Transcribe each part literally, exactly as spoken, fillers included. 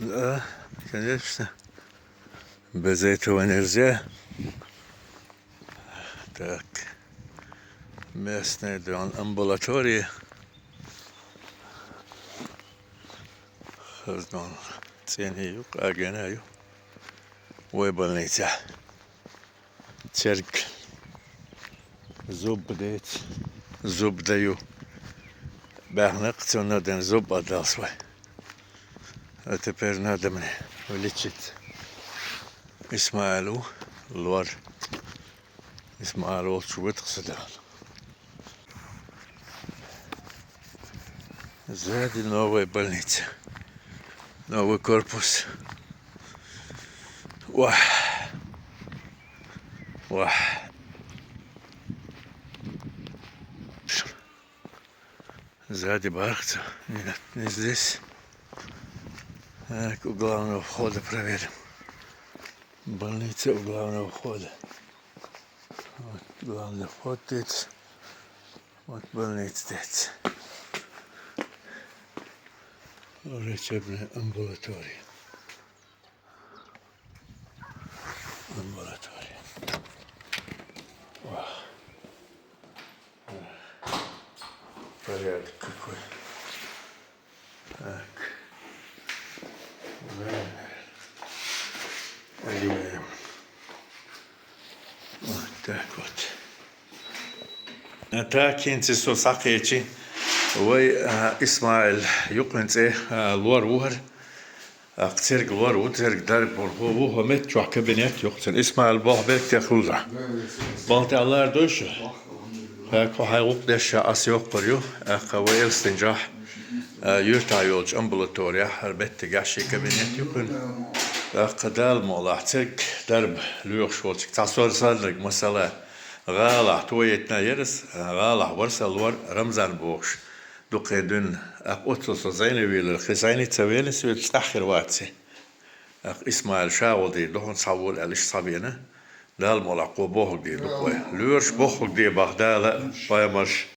Да, конечно. Без этого нельзя. Так. Местная дон амбулатория. Хаздан цени юк, агена ю. Вай больница. Церг. Зуб дец. Зуб даю. Бахнак цуна ден зуб адалсвай. А теперь надо мне вылечиться. Исмаилу лор. Исмаил волчу вытхсадал. Сзади новая больница. Новый корпус. Вах. Вах. Сзади бархца. Нет, не здесь. Так, у главного входа проверим. Больница у главного входа. Вот главный вход здесь. Вот больница здесь. Врачебная амбулатория. Амбулатория. О. Порядок какой. Так. Одеваем. Вот так вот. А так, кинци со сакъечи. Вай, а, Исмаил юкъинце, а, лор вухар. Ах, церг лор ву, церг дарб ву, хо ву, хо мет чох кабинет юкъцин. Исмаил бох бек техлуза. Балте алар дойшу. Ха, ко хай гук деша ас йокъур ю. Ах, ва элстин жах. А, юрта йолч амбулатория, хар бетте гаши кабинет юкъин. Ах, дал мола, церг дарб люкъ шолчик. Тасор сарлик масала. Гала, туетна ерс, гала, варса лор Рамзан бохш. Дукъе дун, ах, оццо со зайна вилер, хи зайни ца велес вел цахир ваци. Ах, Исмаил шагъулди, дохун савул алиш савена. Дал мола къо бохугди, дукъвай. Люрш бохугди, бахдала, паймаш.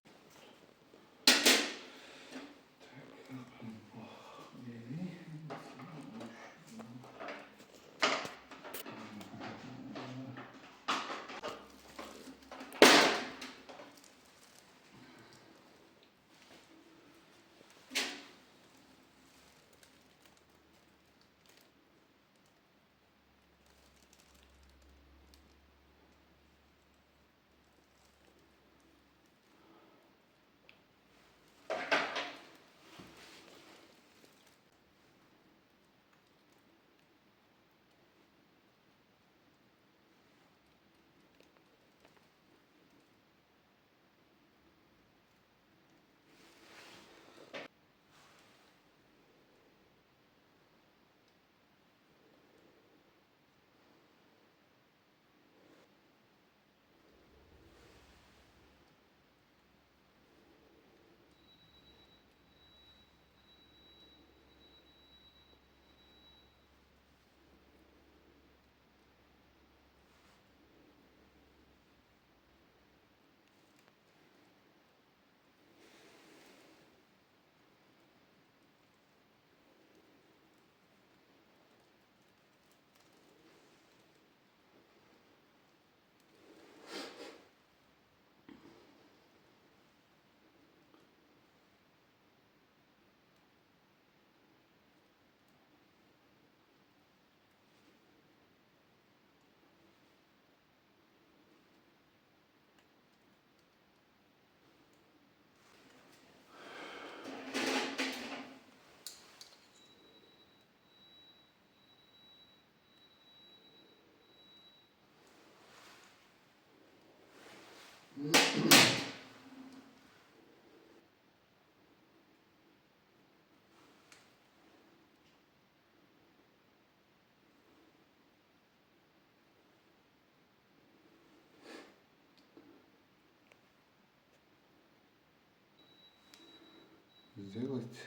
Сделать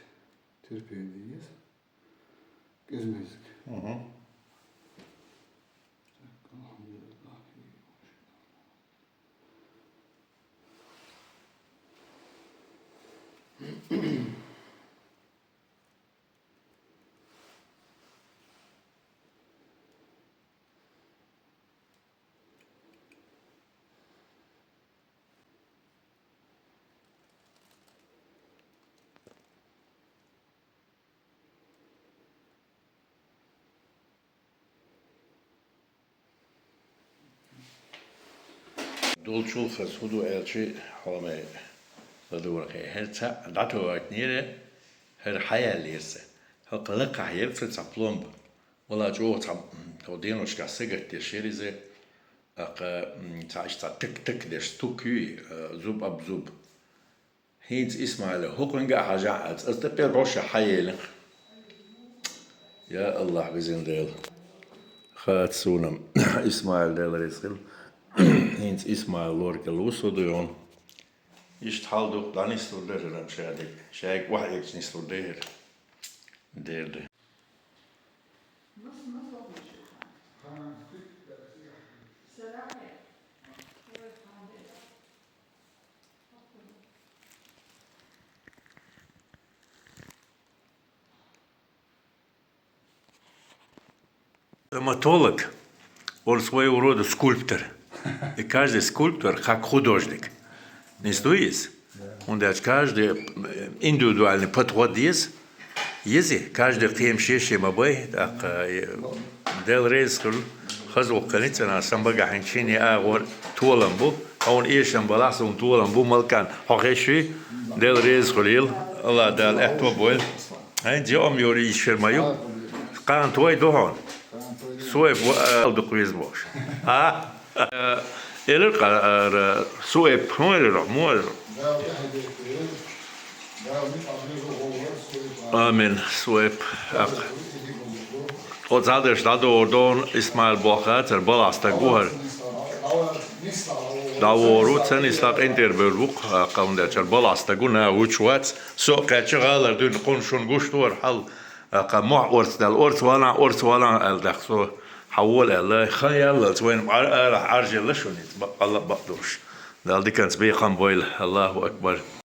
терпение есть. Кизмезик. Мгм. Так, алхамдулиллах. Долчул хаза хӀу ду аьлча, хьо ма ладувгӀа кхе. ХӀара цхьаъ дӀатовайтнера, хӀара хьаяьллера са. ХӀокху лакхахь яра цхьа пломба. Вала чӀогӀа цхьа, м, тхо деношкахь сагатдеш яра иза. ТӀаккха, м, цхьа иштта цхьа тык-тык деш стук юй, а, зуб об зуб. ХӀинца Исмаила хӀокхуьнга а хьажахь аьлла, аса тӀе пӀелг гӀоша хьаелира. Я АллахӀ, везан Дела. Хац суна-м, Исмаил, Дела реза хила. ХӀинца Исмаил лоргал ву со дуй хьуна. Иштта хьал дукха дӀанислур дара хӀара-м шадерг. Шайга охьаэгча нислур дара хӀара. Дера ду. Стоматолог, он своего рода скульптор. И каждый скульптор как художник. Не сдуй из? Он даже каждый, э, индивидуальный подход есть. Есть, каждый кхем шен-шен ма бай, так, э, Дела реза хуьлу. Хаза воккхаллица нах сан багахь хӀинца шина агӀор толам бу. Хьуна эшам балахь, суна толам бу, малкан хьо хешвий, Дела реза хуьлийла, АллахӀ Дала аьтто бойла. ХӀинца йоам йора йиш хир ма ю. Кхана той ду хьуна. Суэп ву, а, дукха веза бохуш. А? Э, элира къа-, ара, Суэп, хӀун элира, муха элира? Амин, Суэп. Ах. Тхо цхьадерш дӀадогӀур ду хьуна, Исмаил боху хацар, балахь стаг ву хӀара. ДӀавогӀур ву, ца нисла къинтӀера бевр бу-кх, а, кхунда чара балахь стаг ву, наха вуьтуш вац. Со а кхаьчча гӀалара дуьйна, кхунна шуна гуш ду хӀара хьал, а, кху мохь орца даьлла, орца валахь, орца валахь аьлла, тӀаккха со хьавола аьлла, хан яллалц вайна Ӏар-, арахь Ӏаржъелла шуна иза, баккъалла а бакъдолуш. Дала диканца бекхам бойла. АллахӀу акбар.